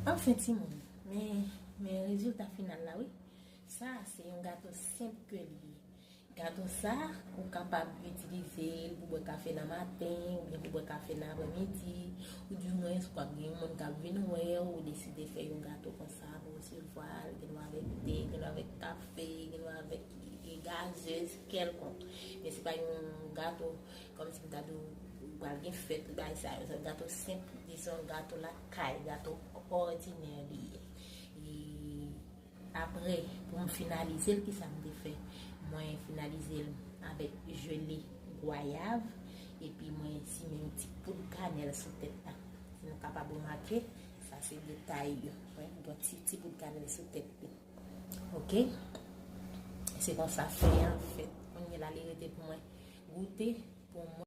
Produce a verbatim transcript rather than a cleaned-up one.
Anfen, timoun, men, men rezilta final la, wi. Sa, se yon gato senp ke li ye. Gato sa, ou kapab itilize l pou bwè kafe nan maten, oubyen pou bwè kafe nan aprèmidi, ou dimwens, ou ap gen yon moun k ap vin wè w, ou deside fè yon gato konsa pou resevwa l, gen dwa avèk te, gen dwa avèk kafe, gen dwa avèk gazez kèlkonk. Men se pa yon gato kòmsi m ta di w pral gen fèt, bagay sa yo. Se gato senp, dizon gato lakay, gato òdinè li ye. E apre, pou m finalize l, kisa m te fè? Mwen finalize l avèk jele gwayav, epi mwen simen yon ti poud kanèl sou tèt la. Si nou kapab remake, sa se detay yo. Wè, m gen ti, ti poud kanèl sou tèt li. Oke? Se konsa fen an fèt. Kounye la, li rete pou mwen goute, pou mwen